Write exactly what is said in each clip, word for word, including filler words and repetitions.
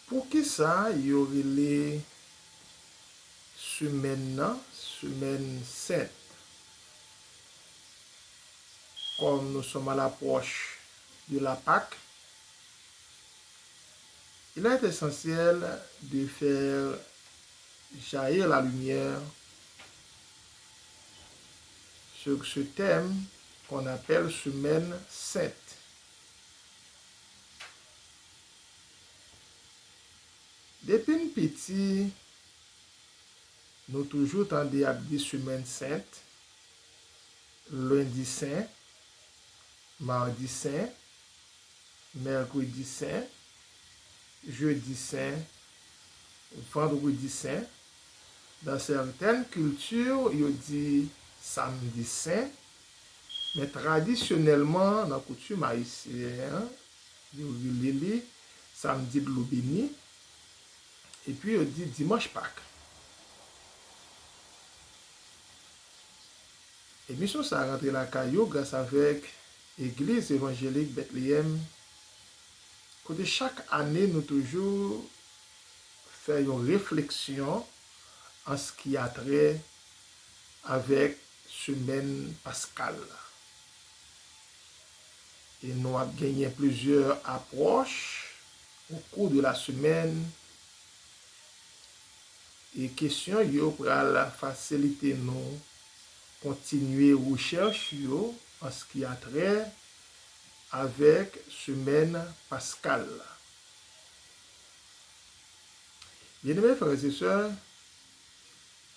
Poukisa yo rele semèn nan semèn sent? Comme nous sommes à l'approche de la Pâque, il est essentiel de faire jaillir la lumière sur ce thème qu'on appelle semaine sainte. Depi n piti, nou toujou tande y ap di semèn sent, lendi sen, madi sen, mèkredi sen, jedi sen, vandredi sen. Dans certaines cultures, yo di samdi sen, men tradisyonèlman, nan koutim ayisyen an, yo rele li samdi dlo beni, epi yo di dimanch Pak. Emisyon sa a rantre lakay ou gras avèk Egliz Evanjelik Betleyèm, kote chak ane nou toujou fè yon refleksyon an sa ki a trè avèk semèn paskal la. E nou ap genyen plizyè apwòch au cours de la semaine. E kesyon yo pral fasilite nou kontinye rechèch yo an sa ki a trè avèk semèn paskal la. Bien-aimés frères et sœurs,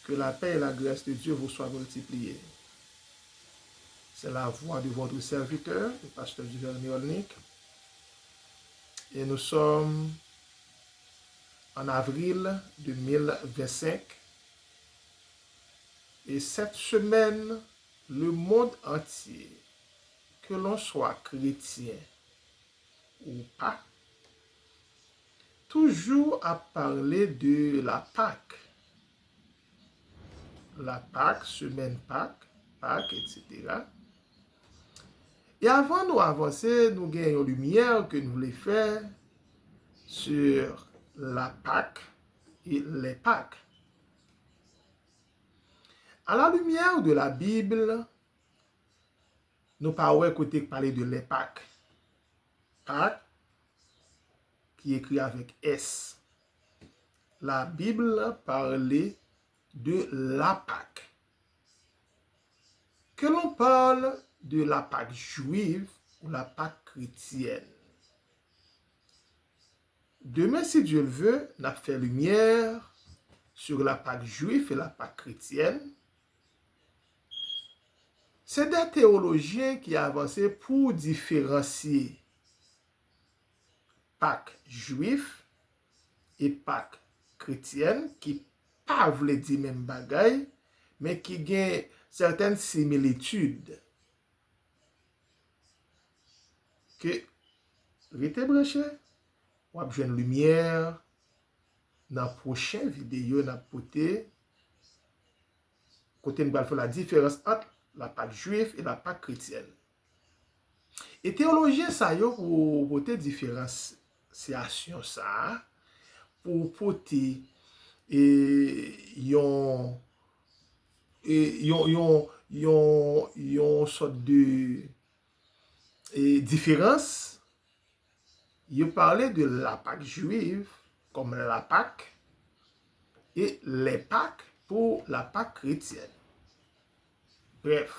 que la paix et la grâce de Dieu vous soient multipliées. C'est la voix de votre serviteur, le pasteur Duvernay Olnick. Et nous sommes en avril deux mille vingt-cinq. Et cette semaine, le monde entier, que l'on soit chrétien ou pas, toujours à parler de la Pâque. La Pâque, semaine Pâques, Pâques, et cetera. E avan nou avanse, nou gen yon limyè ke nou vle fè sur la Pâque et les Pâques. À la lumière de la Bible, nou pa wè kote k pale de les Pâques. Pâques, ki ekri avèk S. La Bible parle de la Pâque. Que l'on parle de la Pâque juive ou la Pâque chrétienne. Demain, si Dieu le veut, n ap fè limyè sur la Pâque juive et la Pâque chrétienne. Se de teyolojyen ki avanse pou diferansye Pak jwif e Pak kretyèn, ki pa vle di menm bagay, men ki gen sètèn similitid. Ke rete branche, w ap jwenn limyè nan pwochen videyo n ap pote, kote n pral fè la diferans ant la Pak jwif e la Pak kretyèn. E teyolojyen sa yo, pou pote diferansyasyon sa a, pou pote, e, yon, e, yon, yon, yon, yon sòt de, e, diferans, yo pale de la Pâque juive kòm la Pâque e les Pâques pou la Pâque chrétienne. Bref,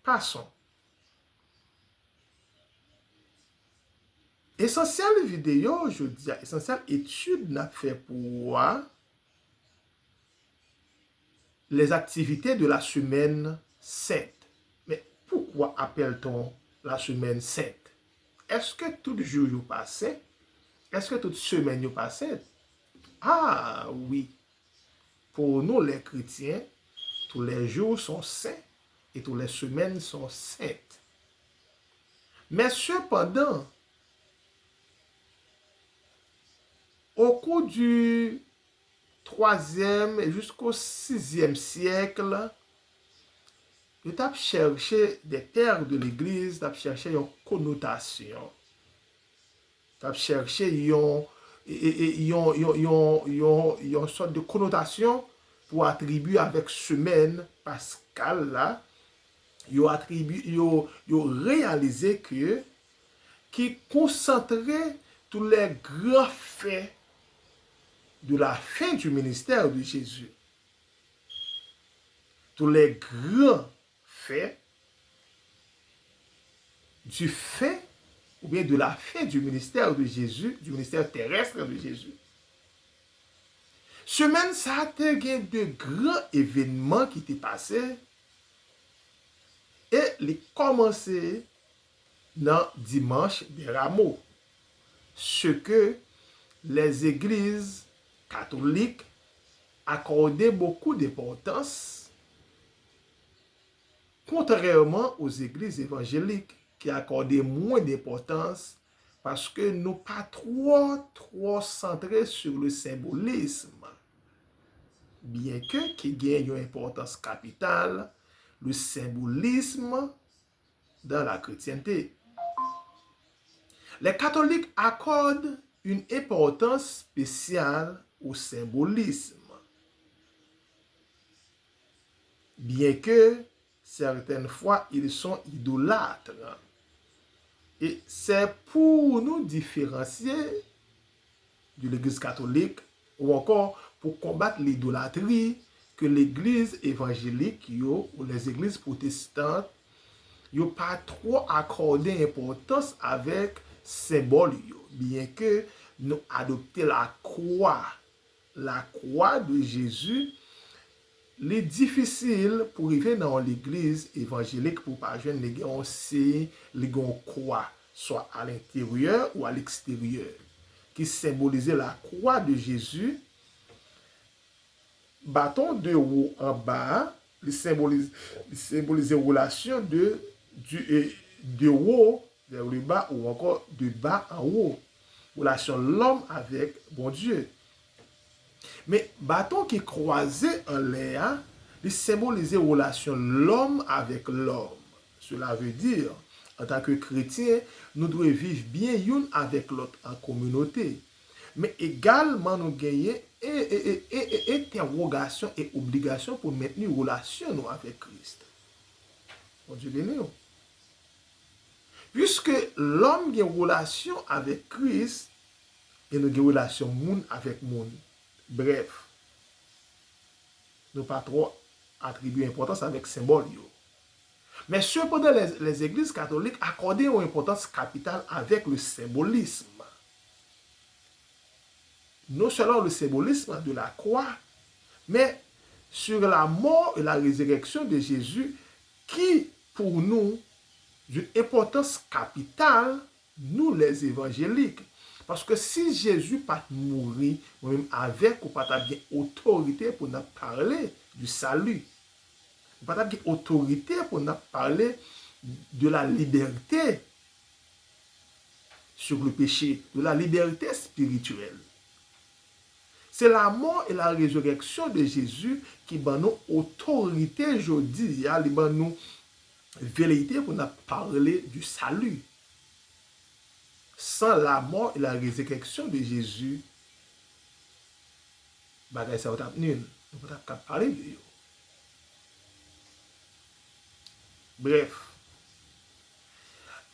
passons. Esansyèl videyo jodi a, esansyèl etid n ap fè pou ou a, les activités de la semaine sainte. Men poukwa apèl-t-on la semaine sainte? Èske tout jou yo pa sen? Èske tout semèn yo pa sen? Ah oui. Pour nous les chrétiens, tous les jours sont saints et toutes les semaines sont saintes. Mais cependant, au cours du troisième jusqu'au sixième siècle, yo t ap chèche, des pères de l'Église t ap chèche yon konotasyon, t ap chèche yon, e, e, e, yon, yon, yon, yon, yon sòt de konotasyon pou atribye avèk semèn paskal la. Yo atribye, yo, yo reyalize ke, ki konsantre tous les grands faits de la fin du ministère de Jésus. Tous les grands faits du fin ou bien de la fin du ministère de Jésus, du ministère terrestre de Jésus. Semèn sa a te gen de gran evènman ki te pase e li kòmanse nan Dimanche des Rameaux, ce que les églises catholiques accordaient beaucoup d'importance, contrairement aux églises évangéliques qui accordaient moins d'importance, paske nou pa twò, twò santre sur le symbolisme. Byenke ki gen yon enpòtans kapital, le symbolisme dans la chrétienté. Les catholiques accordent une importance spéciale au symbolisme, bien que certaines fois ils sont idolâtres. Et c'est pour nous différencier de l'Église catholique ou encore pour combattre l'idolâtrie que l'Église évangélique yo ou les églises protestantes yo pa twò akòde enpòtans avèk senbòl yo, byenke nou adopte lakwa, lakwa de Jezi. Li difisil pou rive nan yon legliz evanjelik pou w pa jwenn li gen yon siy, li gen yon kwa, swa alenteryè ou aleksteryè, ki senbolize lakwa de Jezi. Baton de wo anba a, li senbolize, li senbolize relasyon de, du, e, de wo vers le bas ou encore de bas en haut. Relasyon lòm avèk Bondye. Men baton ki kwaze anlè a, li senbolize relasyon lòm avèk lòm. Cela veut dire, antanke kretyen, nou dwe viv byen youn avèk lòt an kominote. Men egalman nou genyen e, e, e, e, e entèwogasyon e obligasyon pou mentni relasyon nou avèk Kris. Bondye beni w. Piske lòm gen relasyon avèk Kris, e nou gen relasyon moun avèk moun. Brèf, nou pa twò atribye enpòtans avèk senbòl yo. Men sepandan, les, les églises catholiques akòde yon enpòtans kapital avèk le symbolisme. Non seulement le symbolisme de la croix, mais sur la mort et la résurrection de Jésus, qui, pour nous, d'une importance capitale, nous les évangéliques. Paske si Jezi pa t mouri, mwen menm avèk ou pa t ap gen otorite pou n ap pale du salut. Nou pa t ap gen otorite pou n ap pale de la liberté sur le péché, de la liberté spirituelle. Se la mort et la résurrection de Jésus ki ban nou otorite jodi a, li ban nou veleyite pou n ap pale du salut. Sans la mort et la résurrection de Jésus, bagay sa yo t ap nil. Nou pa t ap ka pale de yo. Brèf,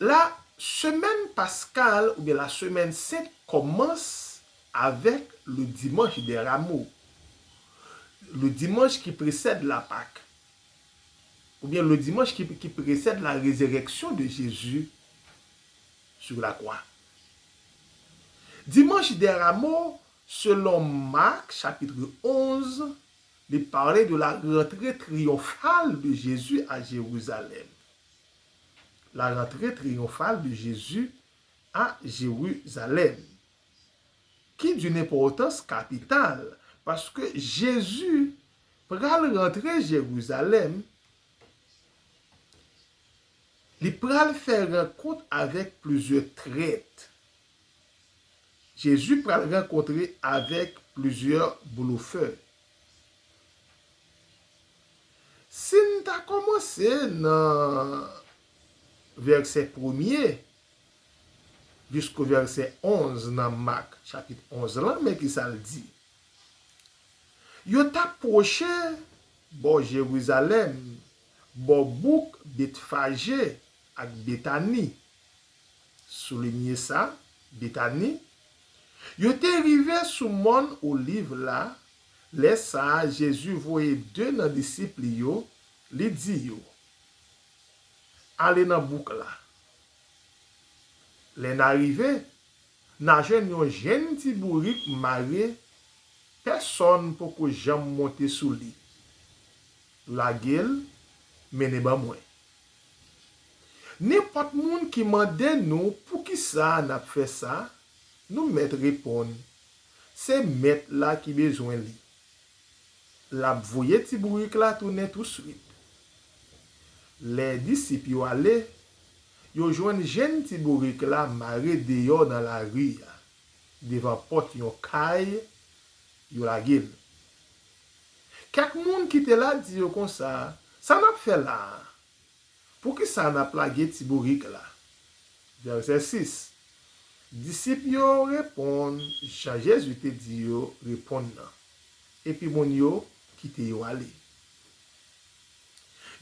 la semaine pascale oubyen la semaine sainte commence avec le dimanche des rameaux, le dimanche qui précède la Pâque, oubyen le dimanche qui, qui précède la résurrection de Jésus sur la croix. Dimanche des rameaux, selon Marc chapitre onze, li pale de la rentrée triomphale de Jésus à Jérusalem. La rentrée triomphale de Jésus à Jérusalem, qui d'une importance capitale, paske Jezi pral rantre Jerizalèm, li pral fè rankont avèk plizyè trèt. Jezi pral rankontre avèk plizyè blofè. Si n ta kòmanse nan vèsè premye, jisko vèsè onz nan Mak chapit onz lan, men ki sa l di. Yo t ap pwoche bò Jerizalèm, bò bouk Betfaje ak Betani. Soulinye sa, Betani. Yo te rive sou mòn Oliv la, lè sa a Jezi voye de nan disip li yo, li di yo, ale nan bouk la. Lè n a rive, n a jwenn yon jenn ti bourik mare, pèsonn poko janm monte sou li. Lage l, mennen ban mwen. Nenpòt moun ki mande nou poukisa n ap fè sa, nou mèt reponn, se Mèt la ki bezwen li. L ap voye ti bourik la tounen touswit. Lè disip yo ale, yo jwenn jenn ti bourik la mare deyò nan lari a, devan pòt yon kay, yo lage l. Kèk moun ki te la di yo konsa, sa n ap fè la a? Poukisa n ap lage ti bourik la? Vèsè sis. Disip yo reponn jan Jezi te di yo reponn nan, epi moun yo kite yo ale.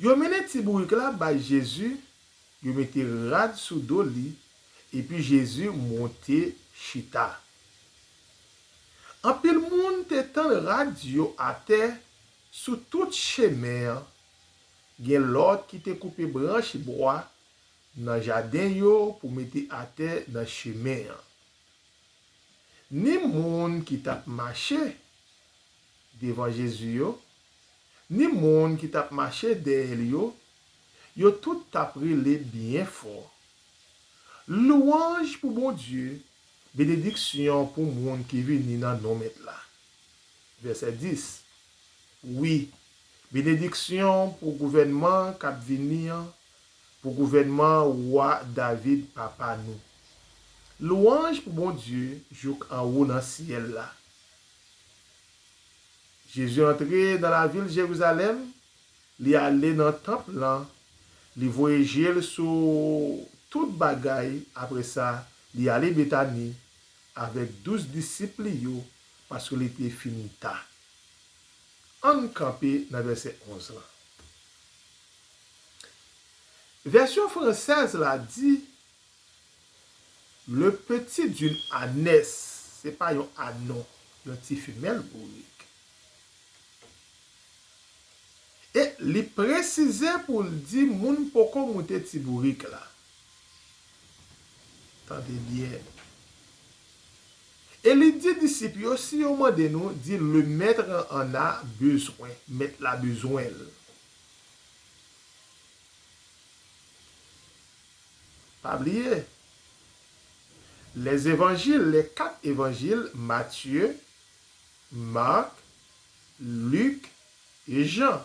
Yo mennen ti bourik la bay Jezi, yo mete rad sou do li, epi Jezi monte chita. Anpil moun te tann rad yo atè sou tout chemen an. Gen lòt ki te koupe branch bwa nan jaden yo pou mete atè nan chemen an. Ni moun ki t ap mache devan Jezi yo, ni moun ki t ap mache dèyè l yo, yo tout t ap rele byen fò, lwanj pou Bondye, benediksyon pou moun ki vini nan non Mèt la. Vèsè dis. Wi, benediksyon pou gouvènman k ap vini an, pou gouvènman wa David, papa nou. Lwanj pou Bondye jouk anwo nan syèl la. Jezi antre nan lavil Jerizalèm, li ale nan tanp lan, li voye je l sou tout bagay, apre sa, li ale Betani avèk douz disip li yo, paske li te fin ta. Ann kanpe nan vèsè onz lan. Vèsyon fransèz la di, le petit d'une ânesse, se pa yon anon, yon ti femèl bourik. E li presize pou l di moun poko moute ti bourik la. Tande byen. E li di disip yo, si yo mande nou, di le maître en a besoin, mèt la bezwen l. Pa bliye, les évangiles, les quatre évangiles, Matthieu, Marc, Luc e Jean,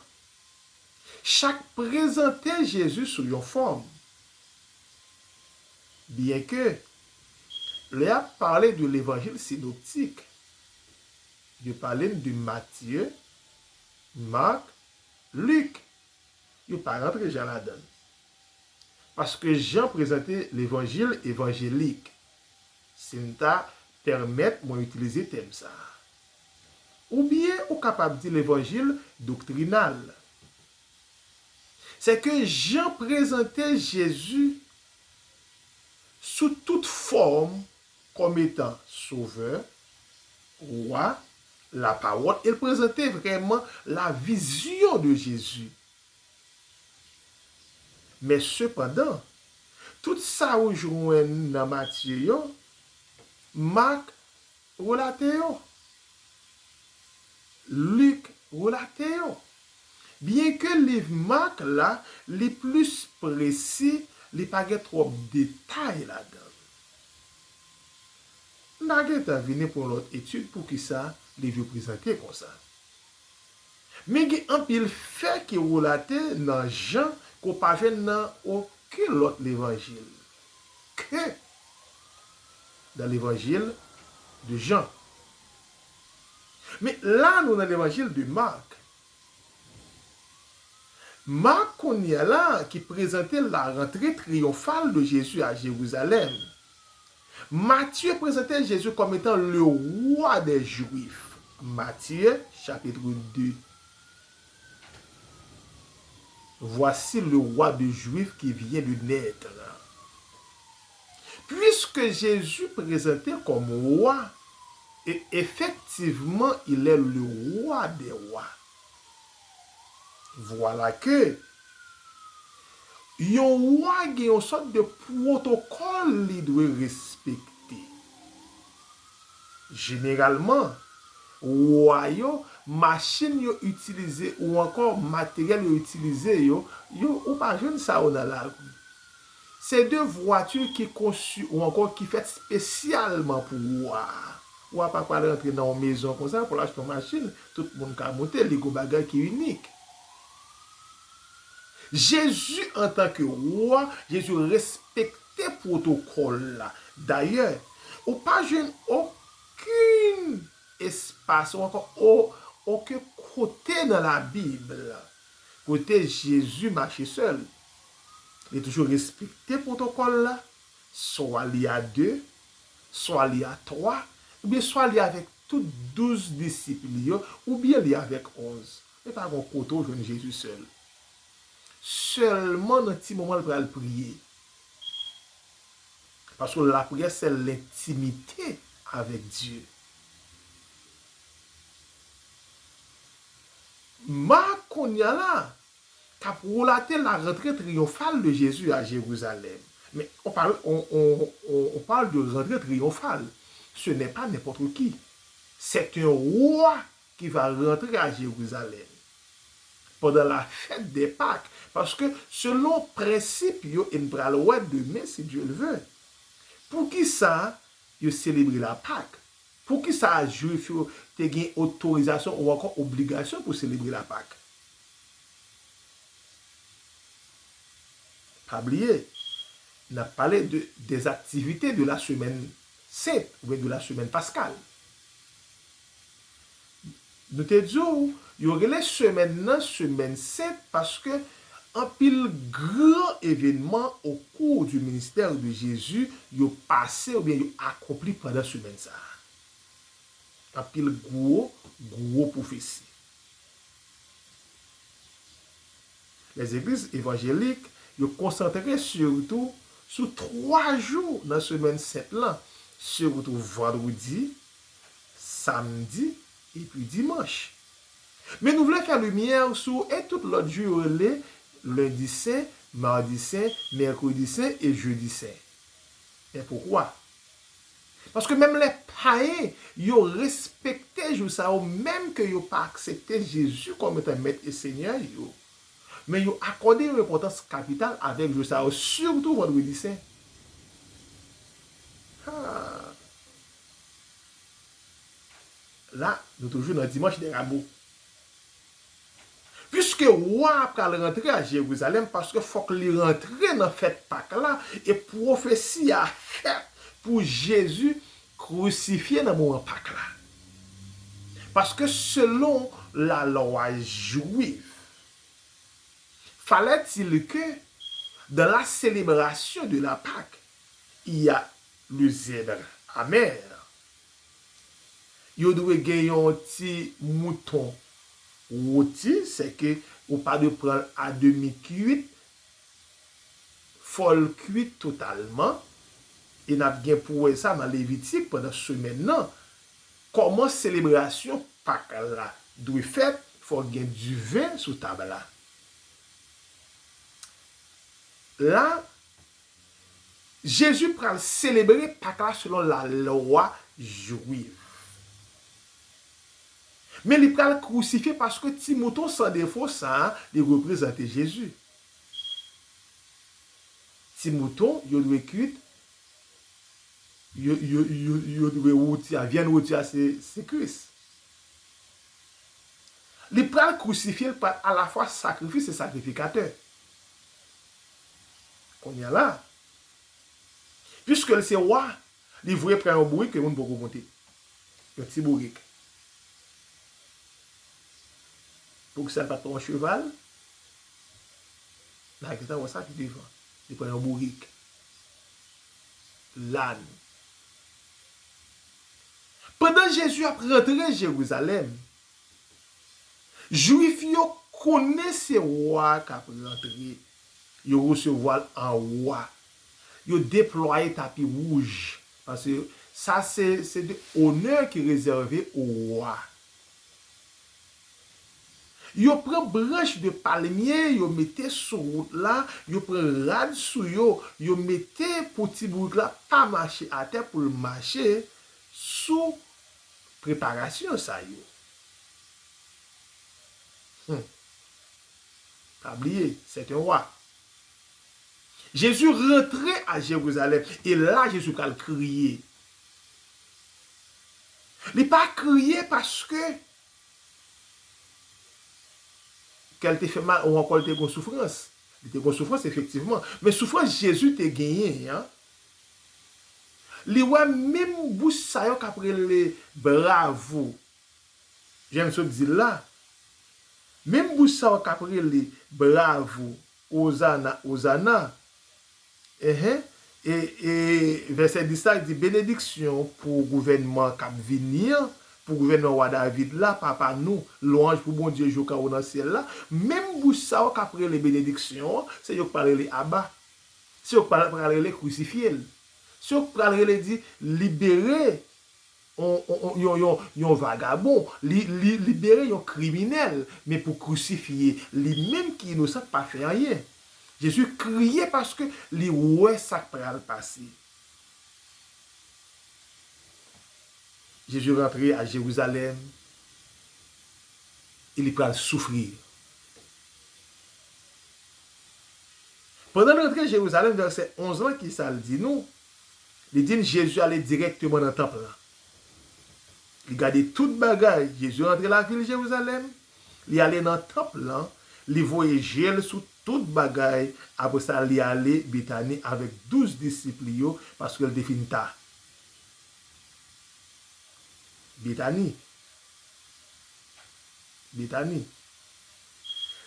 chak prezante Jezi sou yon fòm. Byenke lè y ap pale de levanjil sinoptik, yo pale n de Matye, Mak, Lik. Yo pa rantre Jan ladan l. Paske Jan prezante levanjil evanjelik, si n ta pèmèt mwen itilize tèm sa a. Oubyen ou kapab di levanjil doktrinal. Sèke Jan prezante Jezi sou tout fòm kòm etan Sovè, Wa, Lapawòl, e l prezante vrèman la vision de Jésus. Men sepandan, tout sa ou jwenn nan Matye yo, Mak relate yo. Lik relate yo. Byenke liv Mak la, li plis presi, li pa gen twòp detay ladan l. N a gentan vini pou yon lòt etid poukisa liv yo prezante konsa. Men gen anpil fè ki relate nan Jan ke w pa jwenn nan okenn lòt levanjil ke dans l'évangile de Jean. Men la, nou nan levanjil de Mak. Mak, kounye a la, ki prezante la rantre triyonfal de Jésus à Jérusalem. Matye prezante Jezi kòm etan le rwa dè Jwif. Matye, chapit de. Voici le roi de Juifs qui vient de naître. Puisque Jésus présenté comme roi, et effectivement, il est le roi des rois. Voilà que yon wa gen yon sòt de pwotokòl li dwe respekte. Jeneralman, wa yo, machin yo itilize ou ankò materyèl yo itilize yo, yo ou pa jwenn sa yo nan lari. Se de vwati ki konsi ou ankò ki fèt espesyalman pou wa. Wa pa pral rantre nan yon mezon konsa pou l achte yon machin, tout moun ka moute, li gon bagay ki inik. Jezi antanke wa, Jezi respekte pwotokòl la. Dayè, ou pa jwenn okenn espas ou ankò o- okenn kote nan Labib kote Jezi mache sèl. Li toujou respekte pwotokòl la, swa li a de, swa li a twa, oubyen swa li avèk tout douz disip li yo, oubyen li avèk onz. Men pa gon kote w jwenn Jezi sèl. Sèlman nan ti moman l pral priye. Paske lapriyè se lentimite avèk Dye. Mak kounye a la k ap relate la rentrée triomphale de Jésus à Jérusalem. Mais on parle, on, on, on, on parle de rentrée triomphale. Ce n'est pas n'importe qui. C'est un roi qui va rentrer à Jérusalem pendant la fête des Pâques. Paske selon prensip yo, e n pral wè demen si Dye l ve, poukisa yo selebre la Pak? Poukisa Jwif yo te gen otorizasyon ou ankò obligasyon pou selebre la Pak? Pa bliye, n ap pale de des activités de la semaine sainte oubyen de la semaine pascale. Nou te di w, yo rele semèn nan semèn sent paske anpil gran evènman au cours du ministère de Jésus yo pase oubyen yo akonpli pandan semèn sa a. Anpil gwo, gwo pwofesi. Lèzegliz evanjelik yo konsantre sitou sou twa jou nan semèn sent lan, sitou vandredi, samdi epi dimanch. Men nou vle fè limyè sou e tout lòt jou yo rele lendi sen, madi sen, mèkredi sen e jedi sen. Men poukwa? Paske menm lè payen yo respekte jou sa yo, menm ke yo pa aksepte Jezi kòm etan mèt e senyè yo, men yo akòde yon enpòtans kapital avèk jou sa yo, sitou vandredi sen. Ha. La, nou toujou nan dimanch dè ramo. Piske wa a pral rantre a Jerizalèm, paske fòk li rantre nan fèt Pak la, e pwofesi a fèt pou Jezi krisifye nan moman Pak la. Paske selon lalwa jwif, fallait-il que dans la célébration de la Pâque, il y a le zèbre amer. Yo dwe gen yon ti mouton woti, sèke ou pa dwe pran l a demi kwit, fò l kwit totalman, e n ap gen pou wè sa nan Levitik pandan semèn nan. Kòman selebrasyon Pak la dwe fèt? Fò gen diven sou tab la. La, Jezi pral selebre Pak la selon lalwa jwif. Men li pral krisifye paske ti mouton san defo sa a, li reprezante Jezi. Ti mouton yo dwe kwit, yo, yo, yo, yo dwe woti a, vyann woti a se, se Kris. Li pral krisifye, li pral alafwa sakrifis e sakrifikatè. Kounye a la, piske l se wa, li voye pran yon bourik ke moun poko monte. Yon ti bourik. Poukisa l pa t pran yon cheval? N a gentan wè sa pi devan. Li pran yon bourik. Làn. Pandan Jezi ap rantre Jerizalèm, Jwif yo konnen se wa a k ap rantre. Yo resevwa l an wa. Yo deplwaye tapi wouj. Paske sa se, se de onè ki rezève o wa. Yo pran branch de palmye, yo mete sou wout la, yo pran rad sou yo, yo mete pou ti bourik la pa mache atè, pou l mache sou preparasyon sa yo. Hmm. Pa bliye, c'est un roi. Jezi rantre a Jerizalèm, e la Jezi pral kriye. Li pa kriye paske kè l te fè mal, ou ankò l te gon soufrans. Li te gon soufrans, efektivman. Men soufrans Jezi te genyen an, li wè menm bouch sa yo k ap rele bravo, jan m sot di l la, menm bouch sa yo k ap rele bravo, ozana, ozana, enhen, e, e vèsè dis la di, benediksyon pou gouvènman k ap vini an, pou gouvènman wa David la, papa nou, lwanj pou Bondye jouka wo nan syèl la. Menm bouch sa yo k ap rele benediksyon an, se yo k pral rele aba. Se yo k pral, pral rele krisifye l. Se yo k pral rele di libere yon, yon, yon, yon, yon vagabon, li, li libere yon kriminèl, men pou krisifye li menm ki inosan, k pa fè anyen. Jezi kriye paske li wè sa k pral pase. Jezi rantre a Jerizalèm e li pral soufri. Pandan l rantre Jerizalèm, vèsè onz lan, ki sa l di nou? Li di n Jezi ale dirèkteman nan tanp lan. Li gade tout bagay. Jezi rantre lavil Jerizalèm, li ale nan tanp lan, li voye je l sou tout bagay. Apre sa, li ale Betani avèk douz disip li yo, paske l te fin ta. Betani. Betani.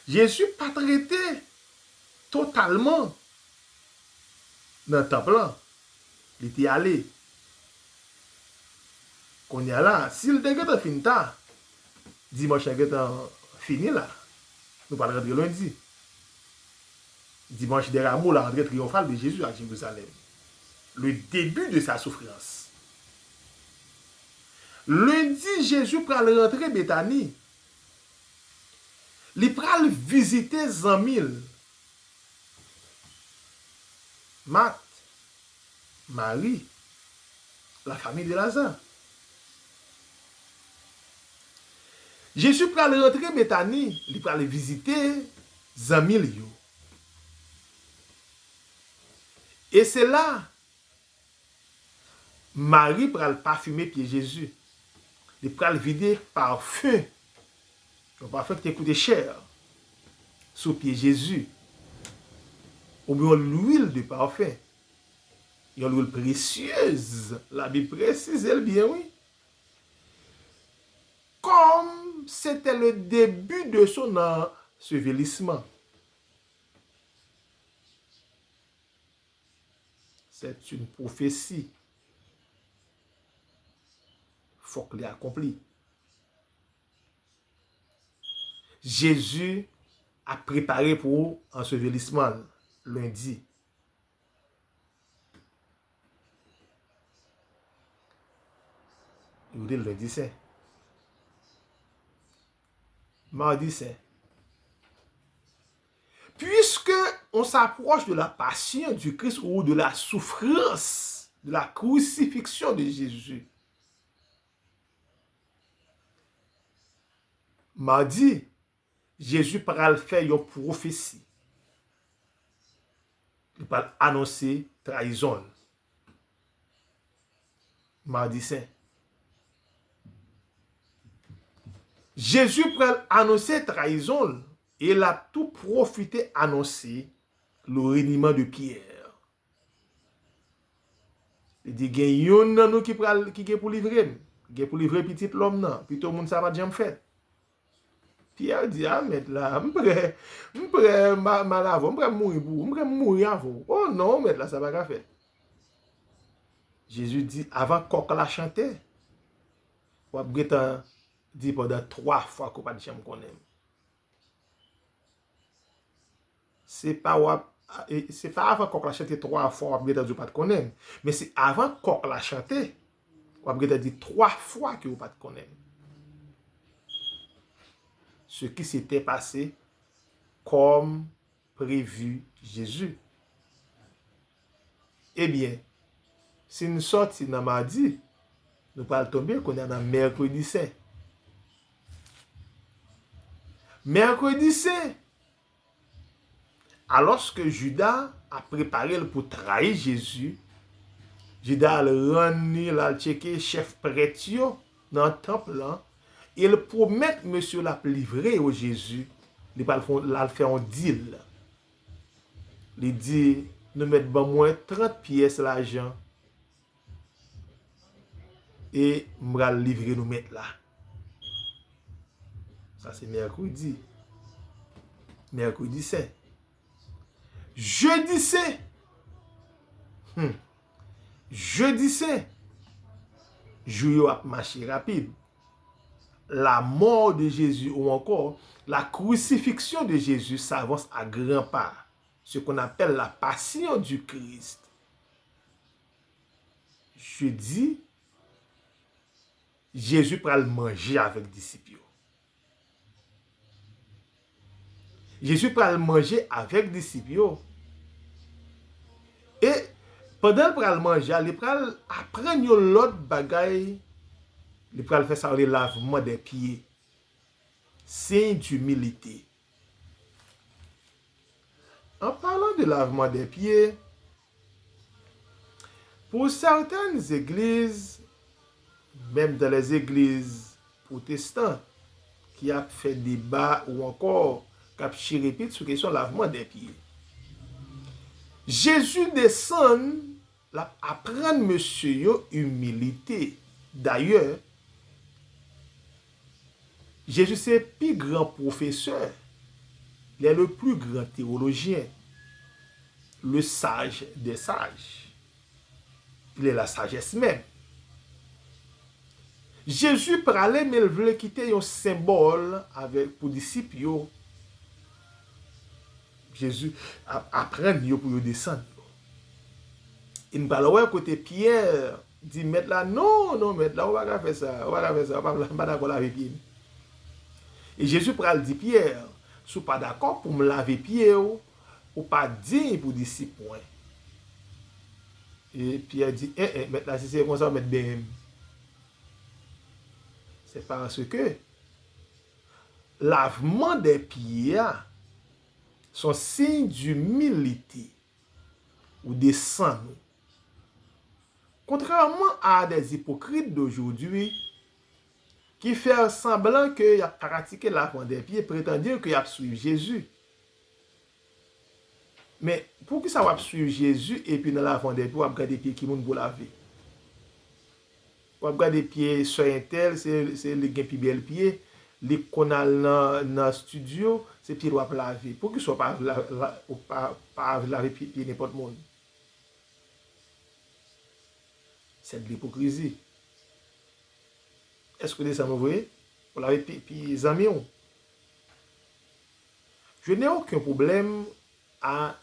Jezi pa t rete totalman nan tanp lan. Li te ale. Kounye a la, si l te gentan fin ta, dimanch lan gentan fini la. Nou pral rantre lendi. Dimanche des Rameaux, la rentrée triomphale de Jésus à Jérusalem. Le début de sa souffrance. Lendi, Jezi pral rantre Betani. Li pral vizite zanmi l, Mat, Mari, la famille de Lazare. Jezi pral rantre Betani, li pral vizite zanmi l yo. E se la, Mari pral pafime pye Jezi. Li pral vide pafen, yon pafen ki te koute chè, sou pye Jezi. Oubyen yon lwil de pafen. Yon lwil presyez. Labib presize l byen, wi. Comme c'était le début de son ensevelissement. C'est une prophétie. Fòk li akonpli. Jezi ap prepare pou ansevelisman l lendi. Yo rele l lendi sen. Madi sen. Puisque on s'approche de la passion du Christ ou de la souffrance, de la crucifixion de Jésus, madi, Jezi pral fè yon pwofesi. Li pral anonse trayizon l. Madi sen. Jezi pral anonse trayizon l e l ap tou pwofite anonse le reniement de Pierre. Li di, gen youn nan nou ki pral, ki gen pou livre m, gen pou livre Pitit Lòm nan. Pito moun sa pa t janm fèt. Pyè di, a, Mèt la, m prè, m prè m a-, m al avè w, m prè m mouri pou ou, m prè m mouri avè w. O non, Mèt la, sa pa ka fèt. Jezi di, avan kòk la chante, w ap gentan di pandan twa fwa ke w pa t janm konnen m. Se pa w ap, e, se pa avan kòk la chante twa fwa w ap gentan di w pa t konnen m. Men se avan kòk la chante, w ap gentan di twa fwa ke w pa t konnen m. Ce qui s'était passé comme prévu Jésus. Ebyen, si n sòti nan madi, nou pral tonbe kounye a nan mèkredi sen. Mèkredi sen, alòske Jida ap prepare l pou trayi Jezi, Jida al rann li, l al tcheke chèf prèt yo nan tanp lan, e l pwomèt mesye l ap livre yo Jezi, li pral fè, l al fè yon dil. Li di, nou mèt ban mwen trant pyès lajan e m pral livre nou mèt la. Sa se mèkredi. Mèkredi sen. Jedi sen. Hmm. Jedi sen. Jou yo ap mache rapid. La mort de Jésus ou encore la crucifixion de Jésus s'avance à grands pas. Ce qu'on appelle la passion du Christ. Jedi, Jezi pral manje avèk disip yo. Jezi pral manje avèk disip yo. E pandan l pral manje a, li pral aprann yo lòt bagay. Li pral fè sa yo rele lavman dè pye. Signe d'humilité. En parlant de lavement des pieds, pour certaines églises, même dans les églises protestantes, ki ap fè deba ou ankò k ap chirepit sou kesyon lavman dè pye. Jezi desann, l ap aprann mesye yo imilite. Dayè, Jezi se pi gran pwofesè, il est le plus grand théologien, le sage des sages. Il est la sagesse même. Jezi prale, men l vle kite yon senbòl avèk, pou disip yo. Jezi ap aprann yo pou yo desann yo. E n pral wè kote Pyè di mèt la, non, non, mèt la, ou pa ka fè sa, ou pa ka fè sa, ou pa, m pa dakò lave pye m. E Jezi pral di Pyè, si w pa dakò pou m lave pye w, ou pa diy pou disip mwen. E Pyè di, en, en, mèt la, si se konsa, ou mèt benyen m. C'est parce que lavman dè pye a, se yon siy dimilite. Ou desann ou. Contrairement à des hypocrites d'aujourd'hui qui fè sanblan ke y ap pratike lavman dè pye, prétendent que y ap swiv Jezi. Men, poukisa w ap swiv Jezi epi nan lavman dè pye w ap gade pye ki moun pou lave? W ap gade pye sè entèl, se, se li gen pi bèl pye, li konn al nan, nan estidyo, se pye l w ap lave. Poukisa w pa la, la, ou pa, pa lave pye, pye nenpòt moun? C'est de l'hypocrisie. Èske w desann ou vre? Ou lave pye, pye zanmi w? Je n'ai aucun problème à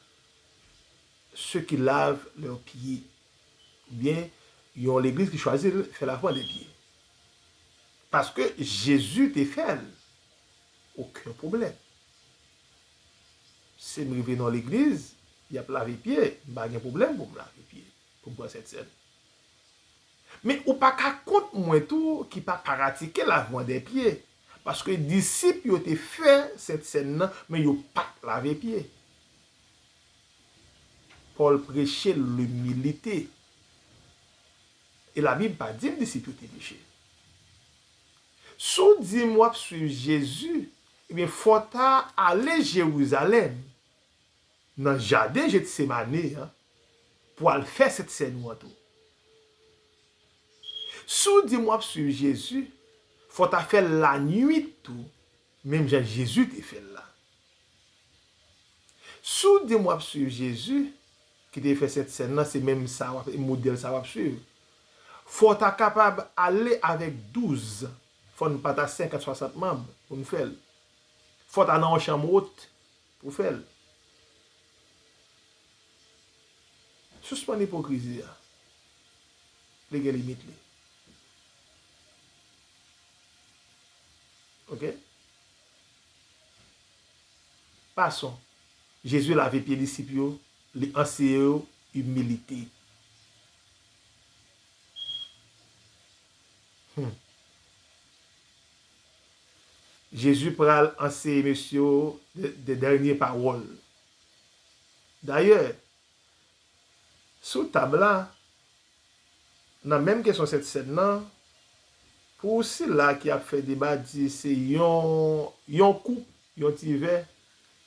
ceux qui lavent leurs pieds. Oubyen yon legliz ki chwazi fè lavman dè pye. Paske Jezi te fè l. Okenn pwoblèm. Si m rive nan legliz, y ap lave pye, m pa gen pwoblèm pou m lave pye, pou m pran Sentsèn. Men ou pa ka kont mwen tou ki pa pratike lavman dè pye, paske disip yo te fè Sentsèn nan, men yo pa t lave pye. Pòl preche limilite. E Labib pa di m disip yo te peche. Si w di m w ap swiv Jezi, ebyen, fò w ta ale Jerizalèm, nan jaden Jetsemane an, pou w al fè Sentsèn ou an tou. Si w di m w ap swiv Jezi, fò w ta fè l lannwit tou, menm jan Jezi te fè l la. Si w di m w ap swiv Jezi, ki te fè Sentsèn nan, se menm sa w ap, modèl sa w ap swiv. Fò w ta kapab ale avèk douz. Fò n pa ta senkant, swasant manm pou n fè l. Fò w ta nan yon chanm wot pou w fè l. Sispann ipokrizi a. Li gen limit li. Oke? Passons. Jezi lave pye disip yo, li anseye yo imilite. Hmm. Jezi pral anseye mesye yo de, de dènye pawòl. Dayè, sou tab la, nan menm kesyon Sentsèn nan, pou sila ki ap fè deba, di se yon, yon koup, yon ti vè,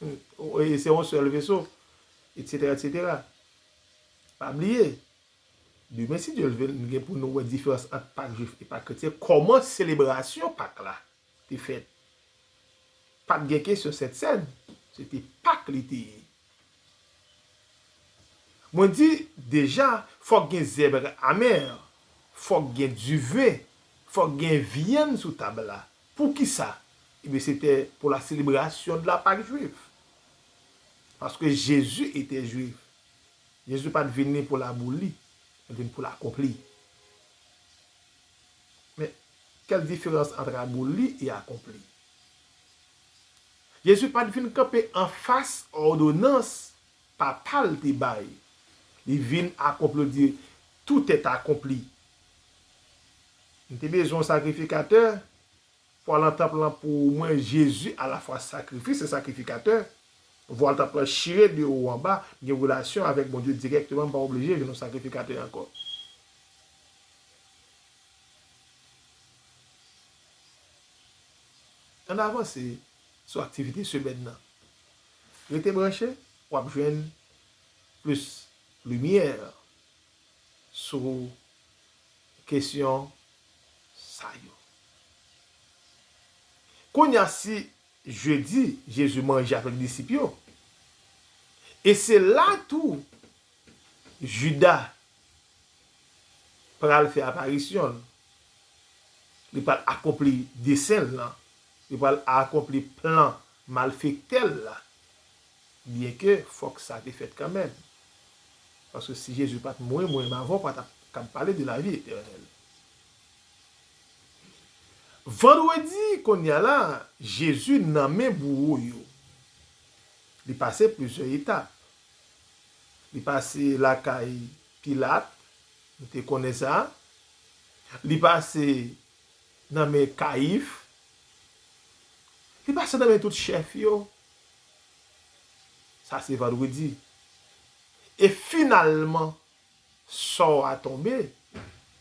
e se yon sèl veso, etsetera, etsetera. Pa bliye, demen, si Dye vle, n gen pou nou wè diferans ant Pak Jwif e Pak kretyen, kòman selebrasyon Pak la te fèt. Pa t gen kesyon Sentsèn, se te Pak li te ye. Mwen di, deja, fòk gen zèb amè, fòk gen diven, fòk gen vyann sou tab la. Poukisa? Ebyen, se te pour la célébration de la Pâque juive. Parce que Jésus était juif. Jezi pa t vini pou laboli, li vin pou l akonpli. Men, quelle différence entre aboli et accompli? Jezi pa t vin kanpe anfas òdonans Papa l te bay. Li vin akonpli, li di, tout est accompli. M te bezwen yon sakrifikatè, pou al nan tanp lan pou mwen, Jezi alafwa sakrifis e sakrifikatè. Vwal tanp lan chire de wo anba, m gen relasyon avèk Bondye dirèkteman, m pa oblije vin yon sakrifikatè ankò. Ann avanse sou aktivite semèn nan. Rete branche, w ap jwenn plis limyè sou kesyon sa yo. Kounye a, si jedi, Jezi manje avèk disip yo, e se la tou Jida pral fè aparisyon l. Li pral akonpli desen l lan. Li pral akonpli plan malfektè l la. Byenke fòk sa te fèt kanmenm. Paske si Jezi pa t mouri, mwen menm avè w pa t ap kab pale de lavi etènèl. Vandredi, kounye a la, Jezi nan men bouwo yo. Li pase plizyè etap. Li pase lakay Pilat, nou te konnen sa. Li pase nan men Kayif. Li pase nan men tout chèf yo. Sa se vandredi. E finalman, sò a tonbe,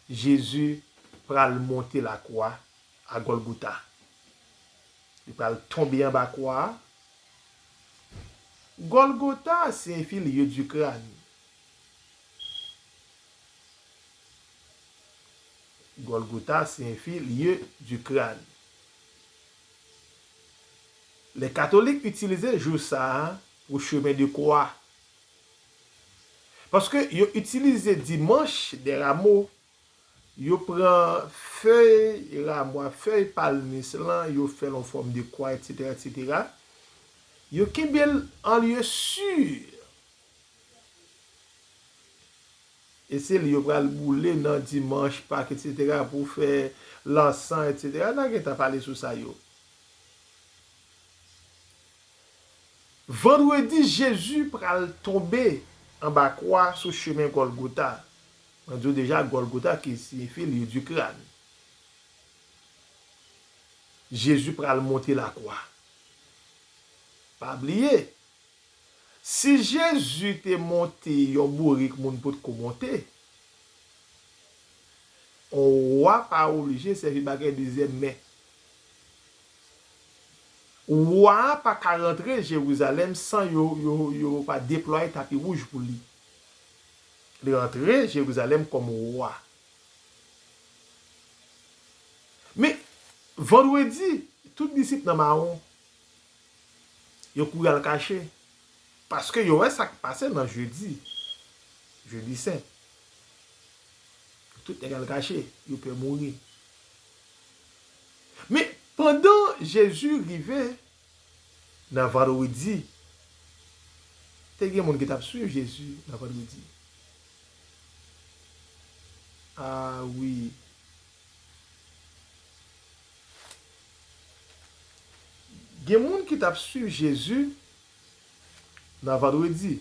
Jezi pral monte lakwa a Gòlgota. Li pral tonbe anba kwa a. Gòlgota siyifi lieu du crâne. Gòlgota siyifi lieu du crâne. Les catholiques itilize jou sa a pou chemen de kwa. Paske yo itilize dimanch dè ramo, yo pran fèy ramwa, fèy palmis lan, yo fè l an fòm de kwa, etsetera, etsetera. Yo kenbe l an lye si. E se li yo pral boule nan dimanch Pak, etsetera, pou fè lansan, etsetera. N a gentan pale sou sa yo. Vandredi, Jezi pral tonbe anba kwa sou chemen Gòlgota. Mwen di w deja, Gòlgota ki siyifi lieu du crâne. Jezi pral monte lakwa. Pa bliye, si Jezi te monte yon bourik moun potko monte, yon wa pa oblije sèvi bagay dezyèm men. Wa a pa ka rantre Jerizalèm san yo, yo, yo pa deplwaye tapi wouj pou li. Li rantre Jerizalèm kòm wa. Men, vandredi, tout disip nan mawon. Yo kouri al kache. Paske yo wè sa k pase nan jedi. Jedi sen. Tout nèg al kache, yo pè mouri. Men, pandan Jezi rive nan vandredi, te gen moun ki t ap swiv Jezi nan vandredi. A wi. Gen moun ki t ap swiv Jezi nan vandredi.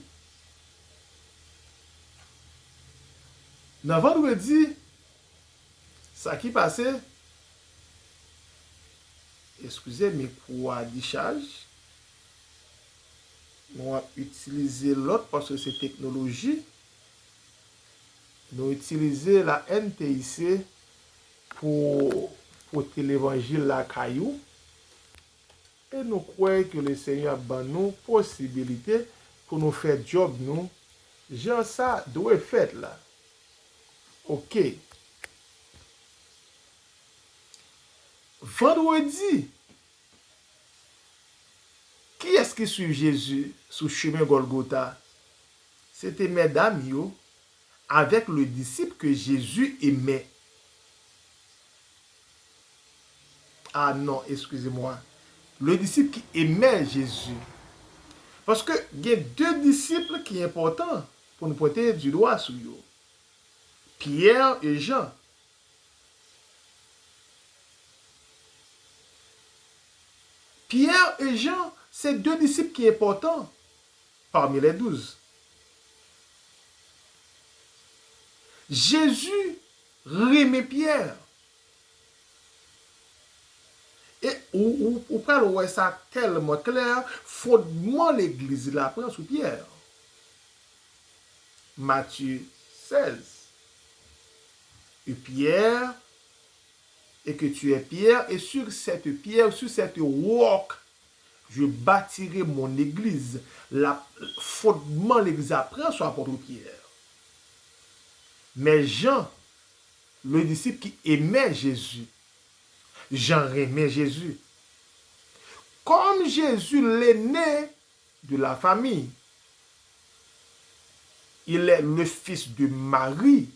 Nan vandredi, sa ki pase, eskize, mikwo a dichaj. Nou ap itilize lòt paske se teknoloji. Nou itilize la N T I C pou pote levanjil lakay ou. E nou kwè ke Lesenyè ap ban nou posibilite pou nou fè djòb nou jan sa dwe fèt la. Oke. Vandredi, kiyès ki swiv Jezi sou chemen Gòlgota? Se te medam yo avèk le disip ke Jezi emè. A non, eskize mwa. Le disip ki emè Jezi. Paske gen de disip ki enpòtan pou nou pwente di dwa sou yo. Pyè e Jan. Pyè e Jan se de disip ki enpòtan parmi les douze. Jezi renmen Pyè. E ou, ou, ou pral wè sa tèlman klè, fondman legliz la pran sou Pyè. Matye sèz. Et Pierre, et que tu es Pierre, et sur cette pierre, sur cette roc, je bâtirai mon église. La, fondman legliz la pran sou apot Pyè. Men Jan, le disip ki emè Jezi, Jan renmen Jezi. Comme Jésus, l'aîné de la famille, il est le fils de Marie,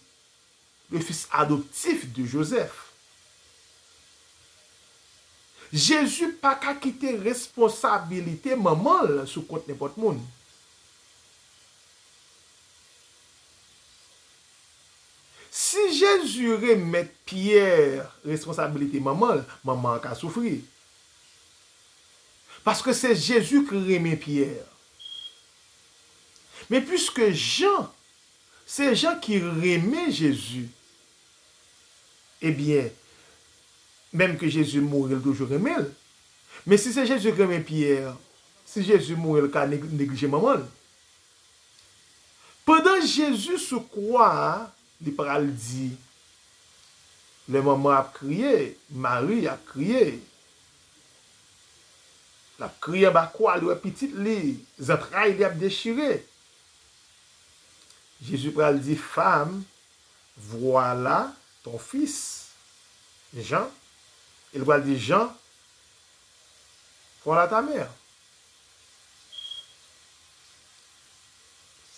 le fils adoptif de Joseph. Jezi pa ka kite responsabilite manman l sou kont nenpòt moun. Si Jezi remèt Pyè responsabilite manman l, manman an ka soufri. Paske se Jezi ki renmen Pyè. Men piske Jan, se Jan ki renmen Jezi, ebyen, menm ke Jezi mouri, l toujou renmen l. Men si se Jezi ki renmen Pyè, si Jezi mouri, l ka neg-, neglije manman l. Pandan Jezi sou kwa a, li pral di, lè manman ap kriye, Mari ap kriye, l ap kriye anba kwa, li wè pitit li, zantray li ap dechire. Jezi pral di, Femme, voilà ton fils. Jan, e l pral di, Jan, Voilà ta mère.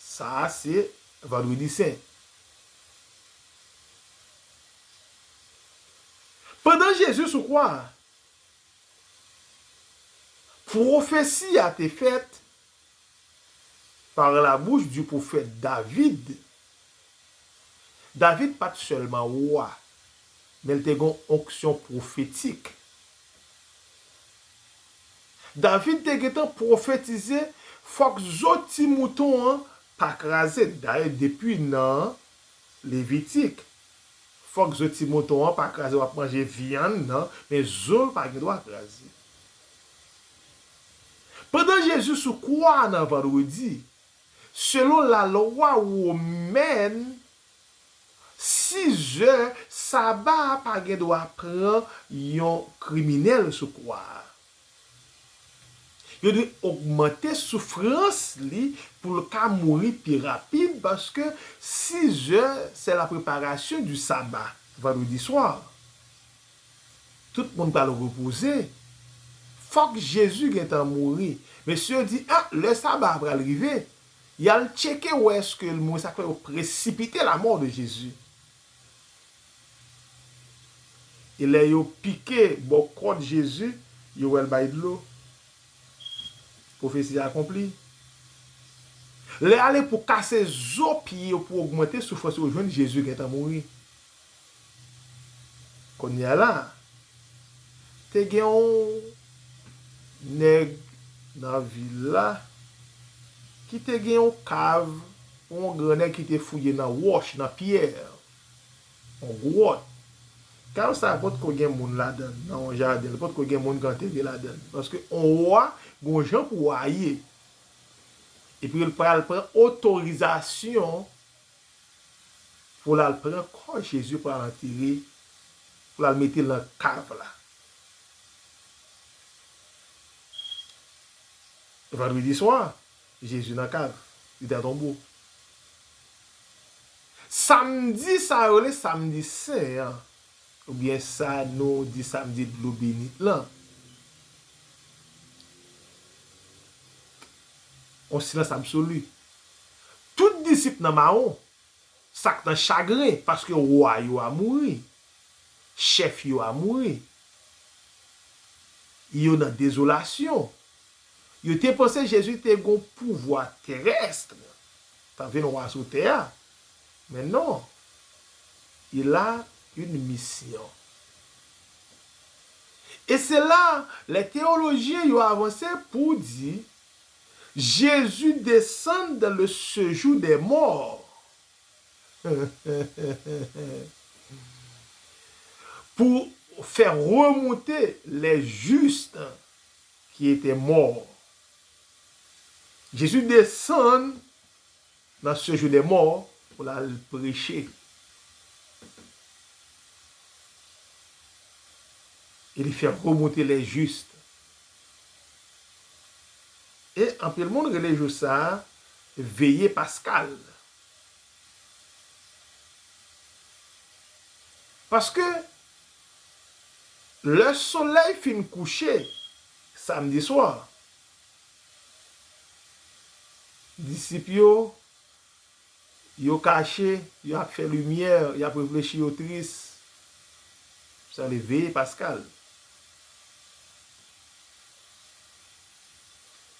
Sa a se Vandredi Sen. Pandan Jezi sou kwa a, pwofesi a te fèt par la bouche du prophète David. David pa t sèlman wa, men l te gen yon onksyon pwofetik. David te gentan pwofetize, fòk zo ti mouton an pa kraze. Dayè, depi nan Levitik, fòk zo ti mouton an pa kraze, w ap manje vyann nan, men zo l pa gen dwa kraze. Pandan Jezi sou kwa a nan Vandredi, selon lalwa womèn, sizè Saba a pa gen dwa pran yon kriminèl sou kwa a. Yo dwe ogmante soufrans li pou l ka mouri pi rapid, paske sizè, c'est la préparation du sabbat, vendredi soir. Tout moun pral repoze. Fòk Jezi gentan mouri. Mesye yo di, a, lè Saba a pral rive. Y al tcheke wè èske l mouri, sa k fè yo presipite la mort de Jésus. E lè yo pike bò kòt Jezi, yo wè l bay dlo. Pwofesi akonpli. Lè ale pou kase zo pye yo pou ogmante soufrans yo, jwenn Jezi gentan mouri. Kounye a la, te gen yon nèg nan vil la ki te gen yon kav pou yon gran nèg ki te fouye nan wòch, nan pyè, yon gwòt. Kav sa a potko gen moun ladan l, nan yon jaden, li potko gen moun ki antere ladan l. Paske yon wa, gon jan pou wa ye. Epi l pral pran otorizasyon pou l al pran kò Jezi pou l al antere, pou l al mete l nan kav la. Vandredi swa, Jezi nan kav, li nan tonbo. Samdi sa yo rele samdi sen an, oubyen sa nou di samdi dlo beni lan, yon silans absoli. Tout disip nan mawon, sa k nan chagren, paske wa yo a mouri, chèf yo a mouri. Yo nan dezolasyon. Yo te panse Jezi te gon pouvwa terès, ta vin wa sou tè a. Men non, il a une mission. E se la, lè teyolojyen yo avanse pou di, Jésus descend dans le séjour des morts pour faire remonter les justes qui étaient morts. Jésus descend dans ce séjour des morts pou l al preche. E li fè remonte les justes. E anpil moun rele jou sa a veye paskal. Paske lè solèy fin kouche samdi swa, disip yo, yo kache, y ap fè limyè, y ap reflechi, yo tris. Sa rele veye paskal.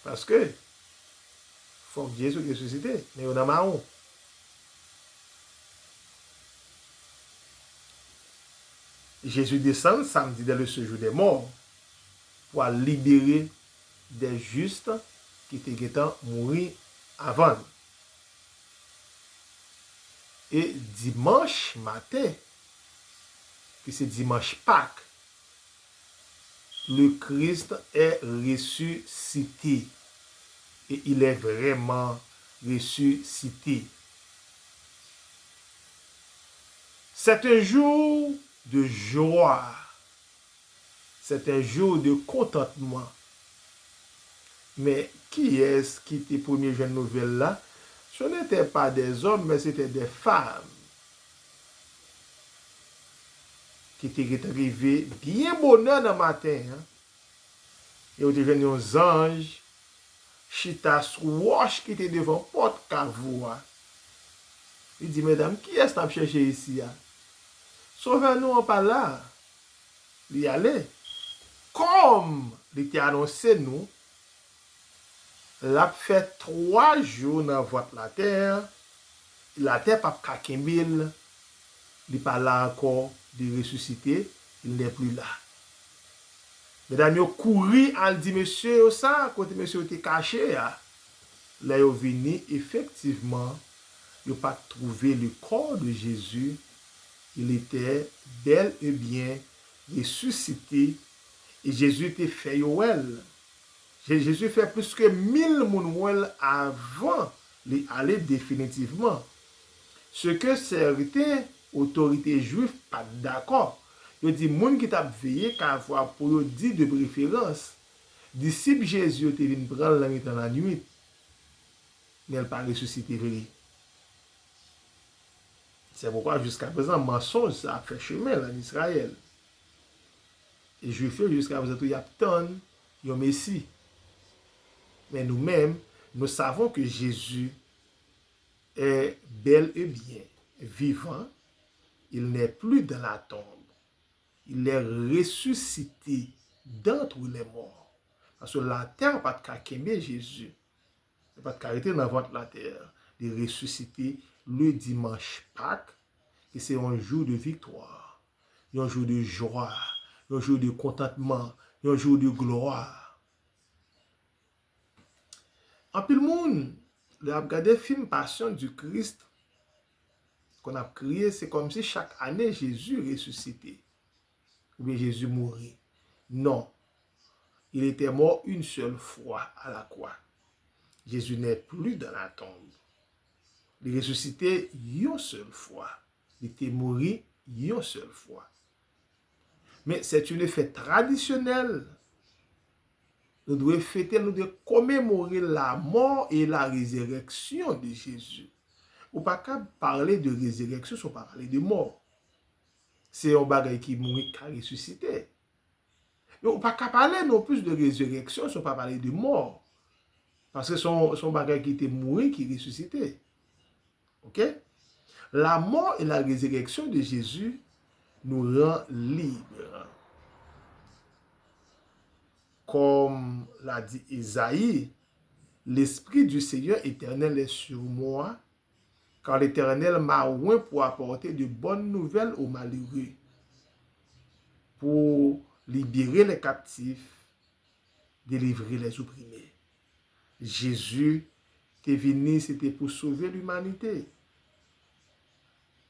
Paske fòk Jezi resisite, men yo nan mawon. Jezi desann samdi dans le séjour des morts pou al libere des justes ki te gentan mouri avan l. E dimanch maten, ki se dimanch Pak, le Christ est ressuscité. Et il est vraiment ressuscité. C'est un jour de joie. C'est un jour de contentement. Men kiyès ki te premye jwenn nouvèl la? Ce n'était pas des hommes, mais c'était des femmes ki te ret rive byen bonè nan maten an. E yo te jwenn yon zanj chita sou wòch ki te devan pòt kav ou a. Li di, medam, kiyès n ap chèche isi a? Sovè nou an pa la. Li ale. Kòm li te anonse nou, l ap fè twa jou nan vant latè, latè p ap ka kenbe l, li pa la ankò, li resisite, il n'est plus là. Medam yo kouri al di mesye yo sa, kote mesye yo te kache a. Lè yo vini, efektivman, yo pa t twouve le corps de Jésus, il était bel et bien ressuscité, e Jezi te fè yo wè l. Je- Jezi fè plis ke mil moun wè l avan li ale definitivman. Ce que certains otorite jwif pa t dakò. Yo di moun ki t ap veye kav ou a pou yo di de preferans, disip Jezi yo te vin pran l nan mitan lannwit, men l pa resisite vre. Se poukwa, jiskaprezan, mansonj sa ap fè chemen l ann Izrayèl. E Jwif yo, jiskaprezan tou, y ap tann yon Mesi. Men nou menm, nous savons que Jésus est bel et bien vivant, il n'est plus dans la tombe. Il est ressuscité d'entre les morts. Paske latè pa t ka kenbe Jezi. Li pa t ka rete nan vant latè. Li resisite le dimanch Pak, ki se yon jou de viktwa, yon jou de jwa, yon jou de kontantman, yon jou de glwa. Anpil moun, lè y ap gade fim Passion du Christ, konn ap kriye, se kòmsi chak ane Jezi resisite. Oubyen Jezi mouri. Non. Il était mort une seule fois à la croix. Jésus n'est plus dans la tombe. Li resisite yon sèl fwa. Li te mouri yon sèl fwa. Men c'est une fête traditionnelle. Nou dwe fete l, nou dwe komemore la mort et la résurrection de Jésus. Ou pa ka pale de rezireksyon san w pa pale de mò. Se yon bagay ki mouri, ki ka resisite. Men ou pa ka pale non plis de rezireksyon san w pa pale de mò. Paske se yon, se yon bagay ki te mouri, ki resisite. Ok? La mort et la résurrection de Jésus nous rend libres. Comme l'a dit Isaïe, l'Esprit du Seigneur éternel est sur moi, car l'Éternel m'a oint pour apporter de bonnes nouvelles aux malheureux, pour libérer les captifs, délivrer les opprimés. Jezi te vini, se te pou sove limanite.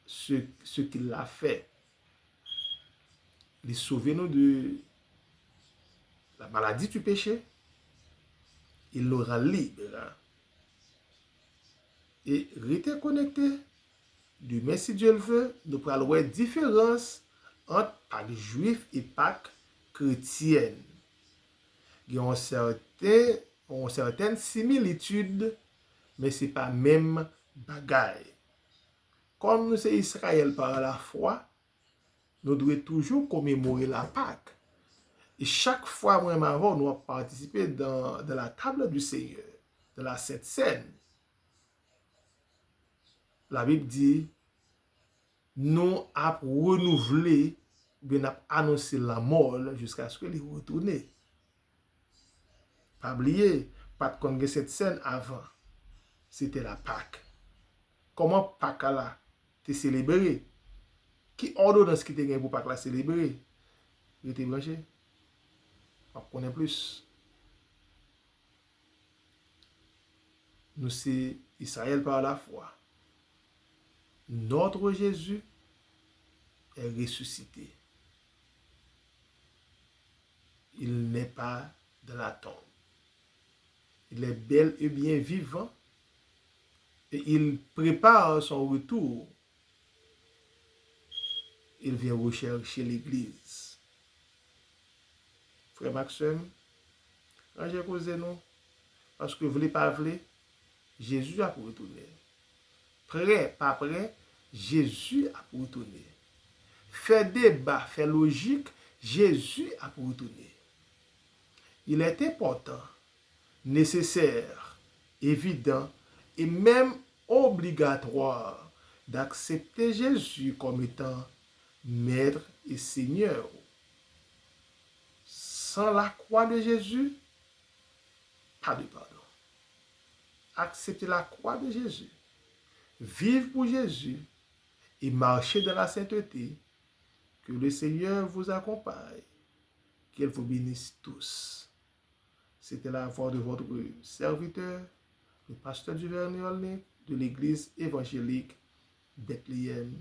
Ce, ce qu'il a fait. Li sove nou de la maladie du péché. Il nous rend libres. E rete konekte. Demen, si Dye l ve, nou pral wè diferans ant Pak jwif e Pak kretyèn. Gen yon sèten, yon sètèn similitid, men se pa menm bagay. Kòm nou se Izrayèl pa lafwa, nou dwe toujou komemore la Pak. E chak fwa mwen menm avè w, nou ap patisipe dans, dans la table du Seigneur, dans la Sainte Cène. Labib di, nou ap renouvle, oubyen n ap anonse lanmò l jiskaske li retounen. Pa bliye, pa t konn gen Sent Sèn avan. Se te la Pak. Kòman Pak la te selebre? Ki òdonans ki te gen pou Pak la selebre? Rete branche. W ap konnen plis. Nou se Israël par la foi. Notre Jésus est ressuscité. Il n'est pas dans la tombe. Il est bel et bien vivant et il prépare son retour. Il vient rechercher l'église. Frè m ak sè m, ranje koze nou, paske vle pa vle, Jezi ap retounen. Prè, pa prè, Jezi ap retounen. Fè deba, fè lojik, Jezi ap retounen. Il est important, nécessaire, évident et même obligatoire d'accepter Jésus comme étant Maître et Seigneur. Sans la croix de Jésus, pas de pardon. Acceptez la croix de Jésus. Vive pour Jésus et marchez dans la sainteté. Que le Seigneur vous accompagne. Qu'il vous bénisse tous. C'était la voix de votre serviteur, le pasteur Duvernay Olnick de l'église évangélique Bethléem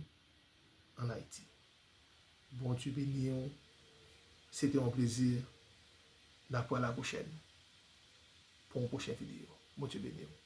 en Haïti. Bondye beni w. Se te yon plezi. N ap wè la pwochèn pou yon pwochen videyo. Bondye beni w.